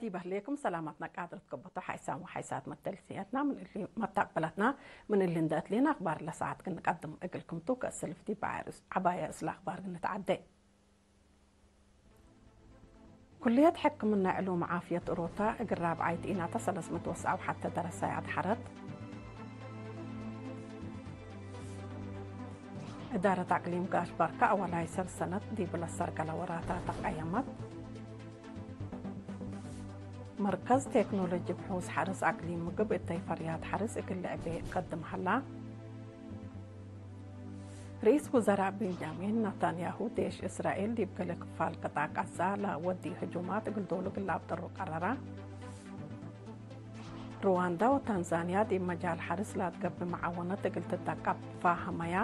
ይበህልየኩም ሰላማትና ቃድረት ከቦቶ ሓይሳም ወሓይሳት መተልስያትና ምን እሊ መታቅበላትና ምን እሊ እንደ እትሌና ኣኽባር ለሰዓት ክንቀድም እግልክምቱ ከእስልፍቲ ብዓርስ ዓባያ እስላ ኣኽባር ግንትዓደ። ኩልየት ሕክምና ዕሉም ዓፍየት ሮታ እግር ራብዓይት ኢናታ ሰለስምት ወስዓብ ሓተ ደረሳይ ኣድሓረት። እዳረት ኣቅሊም ጋሽ ባርካ ኣዋላይ ሰር ሰነት ዲብለ ሰርገለ ወራታ ተቃየመት። መርከዝ ቴክኖሎጂ ብሑስ ሓርስ ኣቅሊም ምግብ እተይ ፈርያት ሓርስ እግል ልዕቤ ቀድም ሃላ። ርኢስ ውዘራእ ቤንጃሚን ናታንያሁ ዴሽ እስራኤል ዲብ ገለ ክፋል ቅጣ ቃዛ ላወዲ ህጁማት እግል ዶሉ ግላብ ጥሩ ቀረራ። ሩዋንዳ ወታንዛንያ ዲብ መጃል ሓርስ ላትገብእ መዓወነት እግል ትጠቀብ ፋህመያ።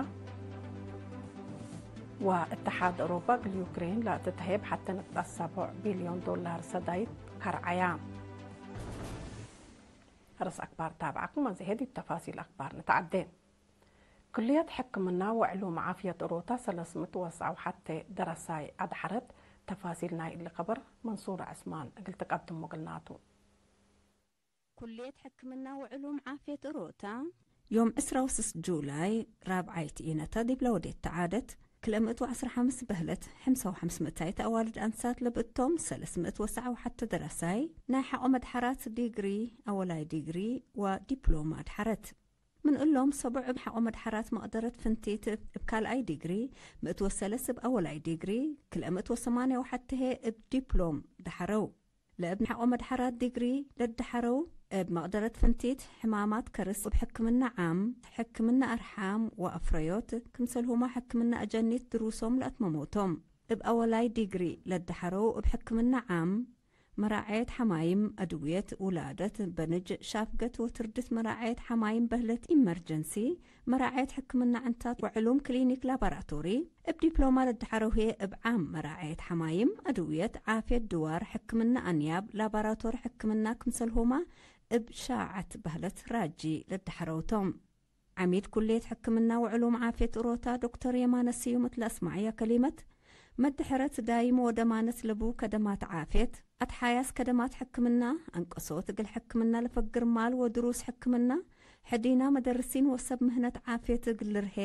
ወእትሓድ ኦሮባ እግል ዩክሬን ላትትሄብ ሓተ ነጥቢ ሰቡዕ ቢልዮን ዶላር ሰዳይት ከርዓያ። ርስ ኣክባር ታብዓኩም ኣንዘሄ ዲብ ተፋሲል ኣክባር ንትዓዴ። ክልየት ሕክምና ወዕሉም ዓፍየት ሮታ ሰለስምት ወስዓብ ሓተ ደረሳይ ኣድሓረት። ተፋሲል ናይ እሊ ከበር መንሱር ዕስማን እግል ትቀድሙ እግልናቱ። ኩልየት ሕክምና ወዕሉም ዓፍየት ሮታ ዮም ዕስራ ወስስ ጁላይ ራብዓይቲ ኢነታ ዲብ ለወዴት ተዓደት ክልተ ምእት ወዓስራ ሓምስ በህለት ሕምሳ ወሓምስ ምእታይት ኣዋልድ ኣንሳት ለብእቶም ሰለስምእት ወሰዓብ ሓተ ደረሳይ ናይ ሓቆ መድሓራት ዲግሪ ኣወላይ ዲግሪ ወዲፕሎማ ኣድሓረት። ምን እሎም ሰቡዕ እብ ሓቆ መድሓራት መቕደረት ፍንቲት እብ ካልኣይ ዲግሪ፣ ምእት ወሰለስ እብ ኣወላይ ዲግሪ፣ ክልተ ምእት ወሰማንያ ወሓትሄ እብ ዲፕሎም ደሓረው። ለእብ ሓቆ መድሓራት ዲግሪ ለድሓረው እብ መቕደረት ፍንቲት ሕማማት ከርስ እብ ሕክምና ዓም፣ ሕክምና ኣርሓም ወኣፍረዮት፣ ክምሰልሁማ ሕክምና ኣጀኒት ድሩሶም ለኣትመሞቶም። እብ ኣወላይ ዲግሪ ለድሓረው እብ ሕክምና ዓም፣ መራዐየት ሓማይም፣ ኣድውየት ውላደት፣ በንጅ ሻፍገት ወትርድት መራዐየት ሓማይም በህለት ኢመርጀንሲ፣ መራዐየት ሕክምና ዕንታት ወዕሉም ክሊኒክ ላባራቶሪ፣ እብ ዲፕሎማ ለድሓረው ህየ እብ ዓም መራዐየት ሓማይም፣ ኣድውየት፣ ዓፍየት ድዋር፣ ሕክምና ኣንያብ፣ ላባራቶሪ ሕክምና ክምሰልሆማ እብ ሻዓት በህለት ራጂ ለድሓረውቶም። ዓሚድ ኩልየት ሕክምና ወዕሉም ዓፍየት እሮታ ዶክተር የማነ ስዩም እት ለአስማዕያ ከሊመት፣ መድሕረት ዳይም ወደማነት ለቡ ከደማት ዓፍየት፣ ኣትሓያስ ከደማት ሕክምና፣ ኣንቀሶት እግል ሕክምና ለፈግር ማል ወድሩስ ሕክምና፣ ሕዲና መደርሲን ወሰብ ምህነት ዓፍየት እግል ልርሄ፣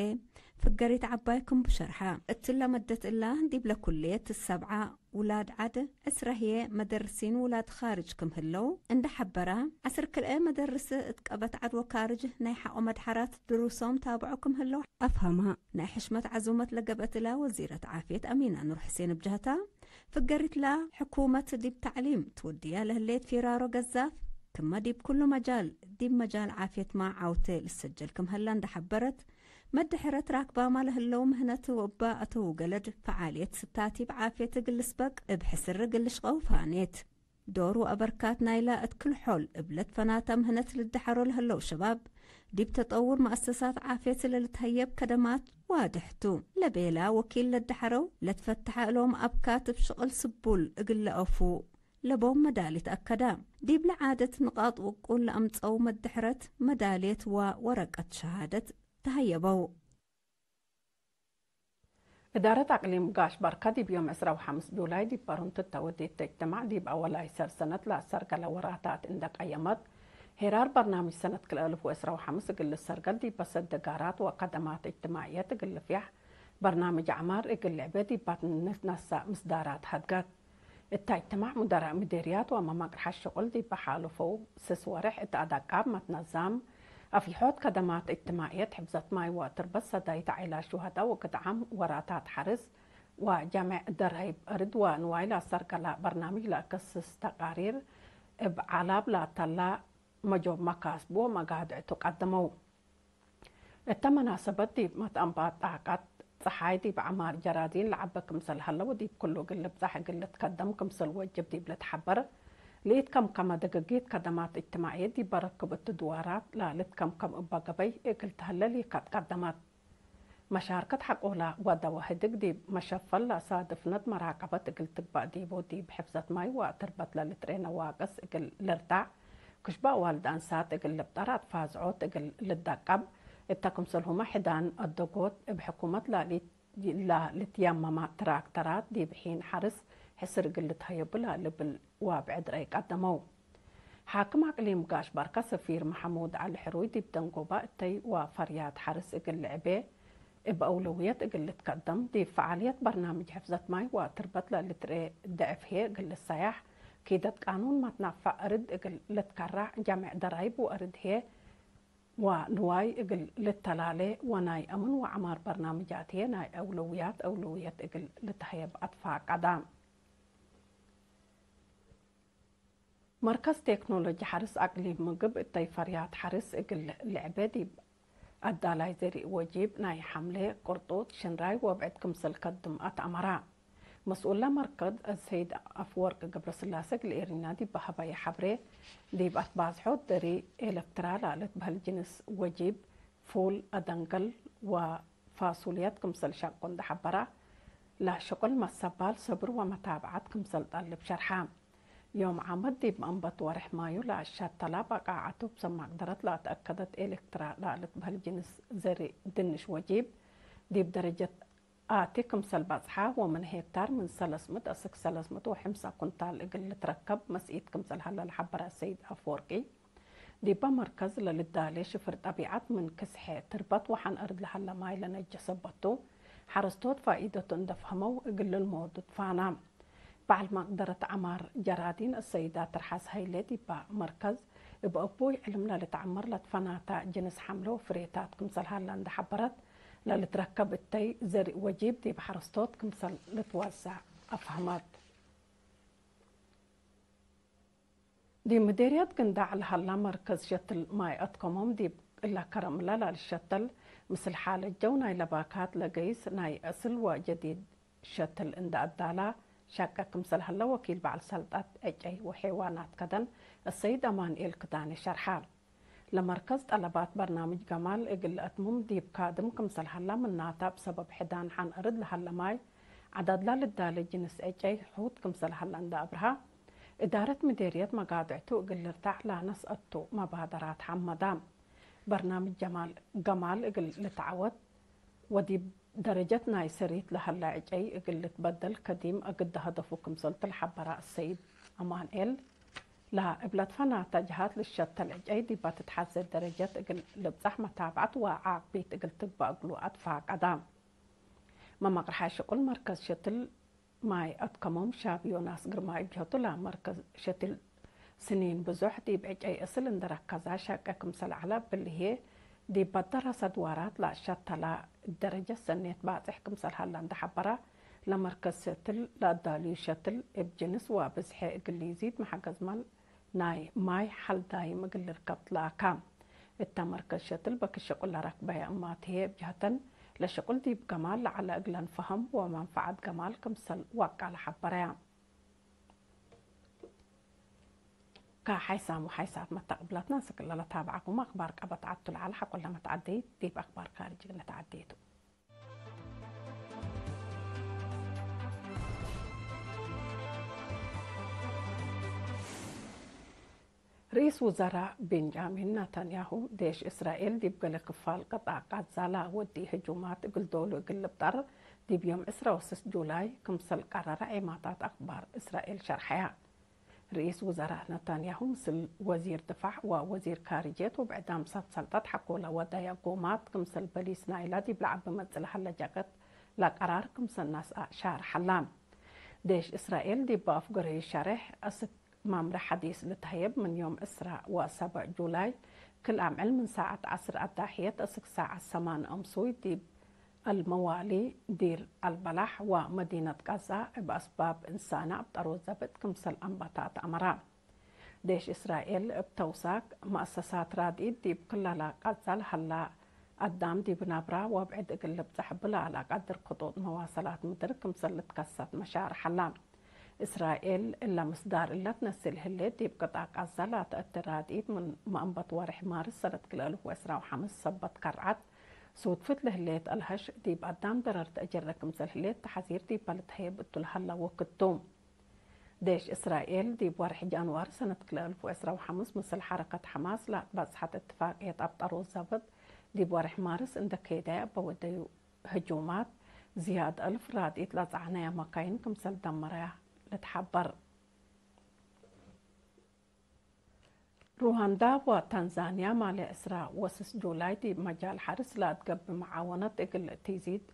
ፍገሪት ዓባይ ክም ብሸርሓ። እትለ መደት እላ ዲብለ ኩልየት ሰብዓ ውላድ ዓድ ዕስረ ህየ መደርሲን ውላድ ኻርጅ ክም ህለው እንዳ ሐበራ፣ ዐስር ክልኤ መደርስ እት ቀበት ዓድ ወካርጅ ናይ ሐቆ መድሓራት ድሩሶም ታብዖ ክም ህለው ኣፍሀማ። ናይ ሕሽመት ዐዙመት ለገብአትላ ወዚረት ዓፍየት ኣሚና ኑር ሕሴን ብጀህታ፣ ፍገሪትላ ሕኩመት ዲብ ታዕሊም ትውድያ ለህሌት ፊራሮ ገዛፍ፣ ክመ ዲብ ኩሉ መጃል ዲብ መጃል ዓፍየትማ ዓውቴ ልሰጀል ክም ህላ እንዳ ሐበረት፣ መድሕረት ራክባማ ለህለው ምህነት ወእባ ኣተውገለድ ፈዓልየት ስታቲብ ዓፍየት እግል ልስበቅ እብ ሕስር እግል ልሽቀው ፋኔት። ዶር ወአበርካት ናይላ እት ክል ሖል እብ ለትፈናታ ምህነት ልድሓሮ ለህለው ሸባብ፣ ዲብ ተጠውር መአሰሳት ዓፍየት ለልትሀየብ ከደማት ዋድሕቱ። ለቤላ ወኪል ለድሓረው፣ ለትፈትሐ እሎም ኣብካት እብ ሽቅል ስቡል እግል ለአፉ ለቦም መዳሊት አከዳ። ዲብለ ዓደት ንቃጥ ውቁል ለአምጸው መድሕረት መዳልየት ወወረቀት ሸሃደት ተሀየበው። እዳረት አቅሊም ጋሽ ባርካ ዲብ ዮም ዕስራ ወሐምስ ጁላይ ዲብ ባሩንት እተወዴት እጅትማዕ ዲብ አወላይ ሰር ሰነት ለአሰርገለ ወራታት እንደ ቀየመት፣ ሄራር በርናምጅ ሰነት ክልኤ አልፍ ወዕስራ ወሐምስ እግል ልሰርገል ዲብ በሰት ደጋራት ወከደማት እጅትማዕየት እግል ልፍያሕ በርናምጅ አዕማር እግል ልዕቤ ዲብ ባትንነት ነሳእ ምስዳራት ሀድገት። እታ እጅትማዕ ሙደራእ ምዴርያት ወመማቅርሓት ሽቁል ዲብ በሓሉፈው ስስ ወርሕ እት አዳቃብ መትነዛም አፍይሖት ከደማት እጅትማዕየት ሕፍዘት ማይ ወአትርበት ሰዳይት ዓኢላት ሹሀዳ ወግድዓም ወራታት ሐርስ ወጃምዕ ደርሀይብ እርድ ወንዋይ ለአሰርገላ በርናምጅ ለአከስስ ተቃሪር እብ ዓላብ ለአተላ መጆብ መካስቡ ወመጋድዕቱ ቀደመው። እተ መናሰበት ዲብ መትአንባት ጣቀት ጸሓይ ዲብ ዐማር ጀራዚን ለዐበ ክምሰል ሀለ ወዲብ ክሉ እግል ልብጻሕ እግል ልትከደም ክምሰል ወጅብ ዲብ ልትሐበር፣ ለኢትከምከመ ድግጊት ከደማት እጅትማዕየት ዲበ ርክብ እት ድዋራት ለልትከምከም እበ ገበይ እግል ተህለ ሊከት ቀደመት። መሻርከት ሐቆላ ወደወ ህድግ ዲብ መሸፈል ለአሳድፍነት መራቀበት እግል ትግበእ ዲቡ ዲብ ሕፍዘት ማይ ወአትርበት ለልትርኤ ነዋቅስ እግል ልርዳዕ፣ ክሽበ አዋልድ አንሳት እግል ልብጠር አትፋዝዖት እግል ልደቀብ፣ እተ ክምሰልሁመ ሕዳን አደጎት እብ ሕኩመት ለልትየመማ ትራክተራት ዲብ ሒን ሐርስ ሕስር እግል ልትሀየቡ ላልብል ዋብዕድ ረይ ቀደመው። ሓክም ኣቅሊም ጋሽ ባርካ ሰፊር መሐሙድ ዓሊ ሕሩይ ዲብ ደንጎባ እተይ ወፈርያት ሐርስ እግል ልዕቤ እብ አውለውየት እግል ልትከደም፣ ዲብ ፈዓልየት በርናምጅ ሕፍዘት ማይ ወትርበት ለልትርኤ ደዕፍ ህዬ እግል ልሰያሕ፣ ኪደት ቃኑን መትናፈዕ እርድ እግል ልትከራዕ፣ ጀሜዕ ደራይብ ወእርድ ህዬ ወንዋይ እግል ልተላሌ ወናይ አምን ወዐማር በርናምጃት ህዬ ናይ አውለውያት አውለውየት እግል ልትሀየብ አትፋቀዳ። መርከዝ ቴክኖሎጂ ሐርስ አቅሊም ምግብ እተይ ፈርያት ሐርስ እግል ልዕቤ ዲብ አዳላይ ዘሪእ ወጂብ ናይ ሐምሌ፣ ቅርጡጥ፣ ሽንራይ ወብዕድ ክምሰል ከድም አትአመራ። መስኡል ለመርከዝ ሰይድ አፍወርቅ ገብረስላሴ እግል ኤሪና ዲብ በሀበየ ሐብሬ፣ ዲብ አትባዝሖ ደሪ ኤለክትራ ለልትበህል ጅንስ ወጂብ፣ ፉል፣ አደንገል ወ ፋሱልየት ክምሰል ሸቁ እንደ ሐበራ፣ ለሸቁል መሰባል ሰብር ወመታብዓት ክምሰል ጠልብ ሸርሐ። ዮም ዓመት ዲብ መንበት ወርሕ ማዩ ለአሸተላ በቃዓቱ ብሰብ መቅደረት ለአተአከደት ኤሌክትራ ለልትበህል ጅንስ ዘሪእ ድንሽ ወጂብ ዲብ ደረጀት አቲ ክምሰል በጽሐ ወምን ሄክታር ምን ሰለስ ምእት እስክ ሰለስ ምእት ወሐምሳ ኩንታል እግል ልትረከብ መስኢት ክምሰል ሀለ ለሐበረ ሰይድ አፈወርቂ፣ ዲበ መርከዝ ለልዳሌ ሽፍር ጠቢዐት ምን ክስሐ ትርበት ወሐን እርድ ለሀለ ማይ ለነጀሰ በቱ፣ ሐረስቶት ፋኢደቱ እንደ ፈህመው እግል ልልመዱ ትፋና። በዓል መቅደረት ዐማር ጀራዲን እሰይዳ ትርሓስ ሀይሌ ዲበ መርከዝ እብ እቡይ ዕልም ለልትዐመር ለትፈናተ ጅንስ ሐምለ ወፍሬታት ክምሰል ሀለ እንደ ሐበረት፣ ለልትረከብ እተይ ዘሪእ ወጂብ ዲብ ሐረስቶት ክምሰል ልትወዘዕ አፍሀመት። ዲብ ምዴርየት ግንዳዕ ለሀላ መርከዝ ሸትል ማይ አትከሞም ዲብ እለ ከረምለ ለልሸተል ምስል ሓለት ጀው ናይ ለባካት ለገይስ ናይ እስል ወጀዲድ ሸትል እንደ አዳላ ሸቀ ክምሰል ሀለ ወኪል በዓል ሰልጠት ዕጨይ ወሔዋናት ከደን እሰይድ አማንኤል ክዳኔ ሸርሐ። ለመርከዝ ጠለባት በርናምጅ ገማል እግል ለአትምም ዲብ ካድም ክምሰል ሀላ ምናተ እብ ሰበብ ሕዳን ሐን እርድ ለሀለ ማይ ዐዳድላ ልዳሌ ጅንስ ዕጨይ ሑት ክምሰል ሀለ እንደ አብርሃ፣ እዳረት ምዴርየት መጋድዕቱ እግል ልርታዕ ለነስአቱ መባደራት ሐመዳ። በርናምጅ ጀማል ገማል እግል ልትዐወት ወዲብ ደረጀት ናይ ሰሪት ለሀለ ዕጨይ እግል ልትበደል ከዲም እግደ ሀደፉ ክምሰልቱ ለሐበራ እሰይድ አማንኤል፣ ለእብ ለትፈናተ ጀሃት ልሸተል ዕጨይ ዲበ ትትሐዜ ደረጀት እግል ልብጻሕ መታብዐት ወዓቅቢት እግል ትግበእ እግሉ አትፋቀዳ። መመቅርሓይ ሽቁል መርከዝ ሸትል ማይ አትከሞም ሻብ ዮናስ ግርማይ ጀቱ ለመርከዝ ሸትል ስኒን ብዙሕ ዲብ ዕጨይ እስል እንደ ረከዛ ሸቀ ክምሰል ዐለ እብል ህዬ፣ ዲብ በደረሰ ድዋራት ለአሸተላ ደረጀት ሰኔት ባጽሕ ክምሰል ሀለ እንደ ሐበራ፣ ለመርከዝ ሸትል ለአዳልዩ ሸትል እብ ጅንስ ወብዝሐ እግል ሊዚድ መሐገዝ ማል ናይ ማይ ሐል ዳይም እግል ልርከብ ትለአካ። እተ መርከዝ ሸትል በክሸቁል ለረክበየ እማት ህዬ እብ ጀህተን ለሸቁል ዲብ ገማል ለዐለ እግለን ፈሀም ወመንፈዐት ገማል ክምሰል ወቃለ ሐበረያ። ከሓይሳም ወሓይሳት መተቅብለትና ስክለ ለታብዓኩም አክባር ቀበት ዓቱ ለዐለ ሐቆለ መትዓደይት ዲብ አክባር ካርጅ ነትዓደይቱ። ርኢስ ውዘራእ ቤንጃሚን ናታንያሁ፣ ዴሽ እስራኤል ዲብ ገሌ ክፋል ቅጣዕ ቃዛ ለአወዲ ህጁማት እግል ዶሉ እግል ልብጠር፣ ዲብ ዮም ዕስራ ወስስ ጁላይ ክምሰል ቀረረ ዔማታት አክባር እስራኤል ሸርሐያ። ርኢስ ውዘራእ ናታንያሁ ምስል ወዚር ድፋዕ ወወዚር ካርጅየት ወብዕዳም ሳት ሰልጠት ሐቆለ ወደየ ጎማት ክምሰል በሊስ ናይላ ዲብ ለዐቢ መጽእ ለሀለ ጃቀት ለቀራር ክምሰል ናስአ ሻርሐላ። ዴሽ እስራኤል ዲብ አፍገርሂ ሸሬሕ እስክ ማምረ ሐዲስ ልትሀየብ ምን ዮም ዕስራ ወሰብዕ ጁላይ ክል አምዕል ምን ሳዐት ዐስር አዳሕየት እስክ ሳዐት ሰማን አምሱይ ዲብ አልመዋሊ ዲር አልበላሕ ወመዲነት ቃዛ እብ አስባብ እንሳና እብ ጠሮ ዘብጥ ክምሰል አንበታት አመራ። ዴሽ እስራኤል እብ ተውሳክ መአሰሳት ራድኢት ዲብ ክለላ ቃዛ ለሀላ አዳም ዲብ ናብራ ወብዕድ እግል ልብጸሕ ብለአለቀድር ክጡጥ መዋሰላት ምድር ክምሰል ልትከሰት መሻርሕ ሀላ። እስራኤል እለ ምስዳር እለ ትነስእ ለህሌት ዲብ ቅጣዕ ቃዛ ለአተአቲ ራድኢት ምን መአንበት ወርሕ ማርስ ሰነት ክልኤ አልፍ ወዕስራ ወሐምስ ሰበት ከርዐት ሱድፍት ለህሌት አልሀሽ ዲብ አዳም ደረር ተአጀረ ክምሰል ህሌት ተሐዚር ዲበ ልትሀየብ እቱ ለሀላ ወክድ ቱ። ዴሽ እስራኤል ዲብ ወርሕ ጃንዋሪ ሰነት ክልኤ አልፍ ወዕስራ ወሐምስ ምስል ሐረከት ሐማስ ለአትባጽሐት እትፋቅየት አብ ጠሮ ዘብጥ ዲብ ወርሕ ማርስ እንደ ከይዳየ እበ ወደዩ ህጁማት ዝያድ አልፍ ራድኢት ለጸዓናያ መካይን ክምሰል ደመረያ ልትሓበር። ሩዋንዳ ወታንዛንያ ማለ ዕስራ ወስስ ጁላይ ዲብ መጃል ሓርስ ላትገብእ መዓወነት እግል ቲዚድ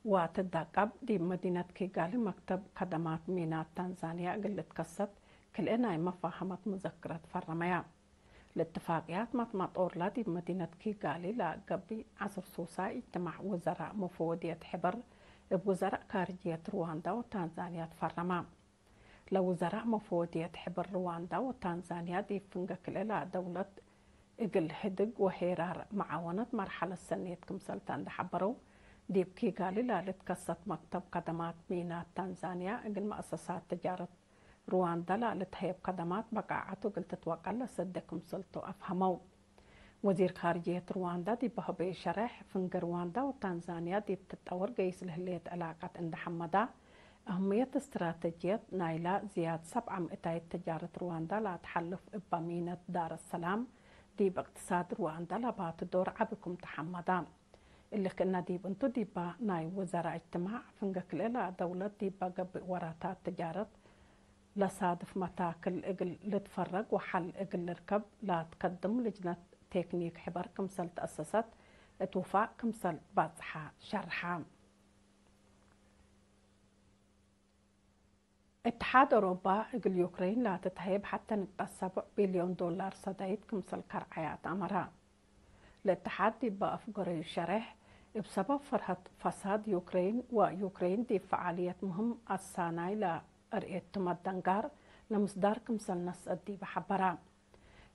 ወትዳቀብ፣ ዲብ መዲነት ኪጋሊ መክተብ ከደማት ሚናት ታንዛንያ እግል ልትከሰት ክልኤ ናይ መፋሃመት ሙዘክረት ፈረመያ። ልትፋቅያት ማትማጦርላ ዲብ መዲነት ኪጋሊ ላገቢ ዓስር ሱሳ ኢጅትማዕ ውዘራእ መፈወድየት ሕበር እብ ውዘራእ ካርጅየት ሩዋንዳ ወታንዛንያ ትፈረማ። ለውዘራእ መፈወድየት ሕብር ሩዋንዳ ወታንዛንያ ዲብ ፍንገ ክልኤ ለደውለት እግል ህድግ ወሄራር መዓወነት መርሐለት ሰኔት ክምሰልታ እንደሐበረው፣ ዲብ ኪጋሊ ለልትከሰት መክተብ ከደማት ሚናት ታንዛንያ እግል መአሰሳት ትጃረት ሩዋንዳ ለልትሀየብ ከደማት በቃዓቱ እግል ትትወቀል ለሰደ ክምሰልቱ አፍሀመው። ወዚር ካርጅየት ሩዋንዳ ዲብ ሀበዩ ሸረሕ፣ ፍንገ ሩዋንዳ ወታንዛንያ ዲብ ትጠወር ገይስ ለህሌት ዕላቀት እንደ ሐመዳ፣ አህምየት እስትራተጅየት ናይላ ዝያድ ሰብዓ ምእታይት ተጃረት ሩዋንዳ ላትሐልፍ እባ ሚነት ዳር ሰላም ዲብ እቅትሳድ ሩዋንዳ ለባቱ ዶር ዐቢ ክም ተሐመዳ። እሊ ክእነ ዲብ እንቱ ዲባ ናይ ወዘራ እጅትማዕ ፍንገ ክልኤ ለደውለት ዲባ ገብእ ወራታት ተጃረት ለሳድፍ መታክል እግል ልትፈረግ ወሐል እግል ልርከብ ላትከድም ልጅነት ቴክኒክ ሕበር ክምሰል ተአሰሰት እት ውፋቅ ክምሰል ባጽሓ ሸርሓ። እትሓድ ኦሮባ እግል ዩክሬን ላትትሀየብ ሐተ ንቅጣ ሰቡዕ ቢልዮን ዶላር ሰዳይት ክምሰል ከርዐያ አትአመራ። ለእትሓድ ዲብ አፍገረዩ ሸሬሕ፣ እብ ሰበብ ፈርሀት ፈሳድ ዩክሬን ወዩክሬን ዲብ ፈዓልየት ምህም አሳናይ ለአርእየቱ መደንጋር ለምስዳር ክምሰል ነስአት ዲበ ሐበራ።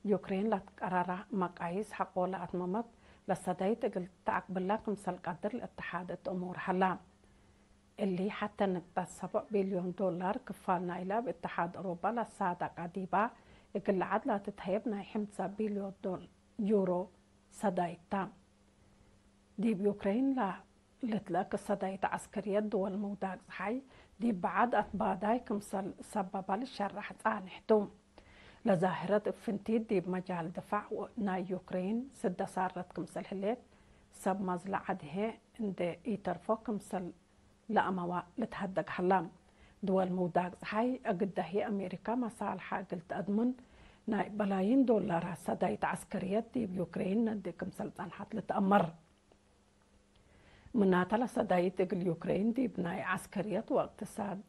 ዩክሬን ለትቀረራ መቃይስ ሐቆ ለአትመመት ለሰዳይት እግል ተአቅብላ ክምሰል ቀድር ለእትሓድ እት እሙር ሀላ። እሊ ሐተ ንቅጣ ሰቡዕ ቢልዮን ዶላር ክፋል ናይላ እብ እትሓድ ኦሮባ ለሳደቀ ዲባ እግል ለዐድ ላትትሀየብ ናይ ሐምሳ ቢልዮን ዶል ዩሮ ሰዳይት ታ። ዲብ ዩክሬን ለልትለአክ ሰዳይት ዐስከርየት ድወል ምውዳቅ ጸሓይ ዲብ በዓድ አትባዳይ ክምሰል ሰበባ ልሸራሕ ጻንሕ ቱ። ለዛህረት እብ ፍንቲት ዲብ መጃል ድፋዕ ናይ ዩክሬን ስደ ሳረት ክምሰል ህሌት፣ ሰብ መዝለ ዐድሄ እንዴ ኢተርፎ ክምሰል ለአመዋ ልትሀደግ ሀላ። ድወል ምውዳቅ ጸሓይ አግዳሂ አሜሪካ መሳልሓ እግል ተአድምን ናይ በላይን ዶላራት ሰዳይት ዐስከርየት ዲብ ዩክሬን ነድእ ክምሰል ጸንሐት ልትአመር። ምናተ ለሰዳይት እግል ዩክሬን ዲብ ናይ ዐስከርየት ወእቅትሳድ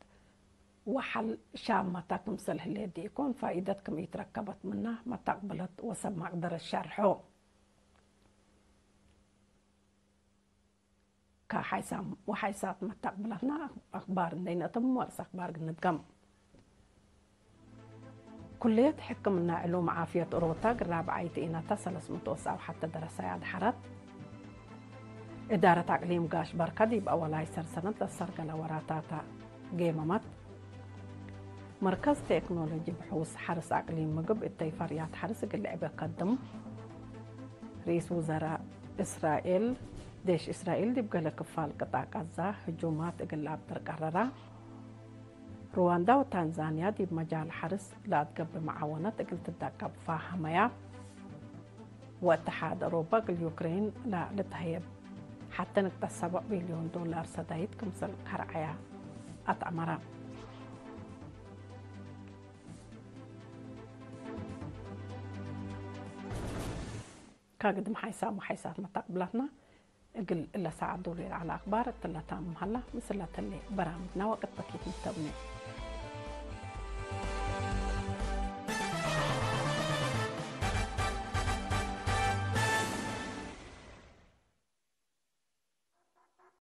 ወሐል ሻመተ ክምሰል ህሌት ዲኢኮን ፋኢደት ክም ኢትረከበት ምና መተቅብለት ወሰብ መቅደረት ሸርሖ። ከሓይሳም ወሓይሳት መተቅብለትና አክባር እንደይነትም ወርእስ አክባር ግንድገም። ኩልየት ሕክምና ዕሉም ዓፍየት ኦሮታ ግራብ ዓይቲ ኢነታ ሰለስ ምእቲ ወሰዓብ ሐተ ደረሳይ አድሐረት። እዳረት አቅሊም ጋሽ በርከ ዲብ አወላይ ሰርሰነት ለሰርገለ ወራታታ ጌመመት። መርከዝ ቴክኖሎጂ ብሑስ ሐርስ አቅሊም ምግብ እተይ ፈርያት ሐርስ እግል ልዕበ ከድም። ርኢስ ውዘራ እስራኤል፣ ዴሽ እስራኤል ዲብ ገለ ክፋል ቅጣዕ ቃዛ ህጁማት እግል ለአብጥር ቀረራ። ሩዋንዳ ወታንዛንያ ዲብ መጃል ሐርስ ለአትገብእ መዓወነት እግል ትዳቀብ ፋሀመያ። ወእትሓድ አውሮፓ እግል ዩክሬን ለልትሀየብ ሐተ ንቅጠ ሰብዕ ቢልዮን ዶላር ሰዳይት ክምሰል ከርዐያ አትአመራ። ካግድም ሓይሳም ወሓይሳት መታቅብላትና እግል እለ ሰዓት ዶሉ ይልዓል አክባር እትለታም ሀላ ምስለተሌ በራምድና ወቅት በኪት ንተብኔ።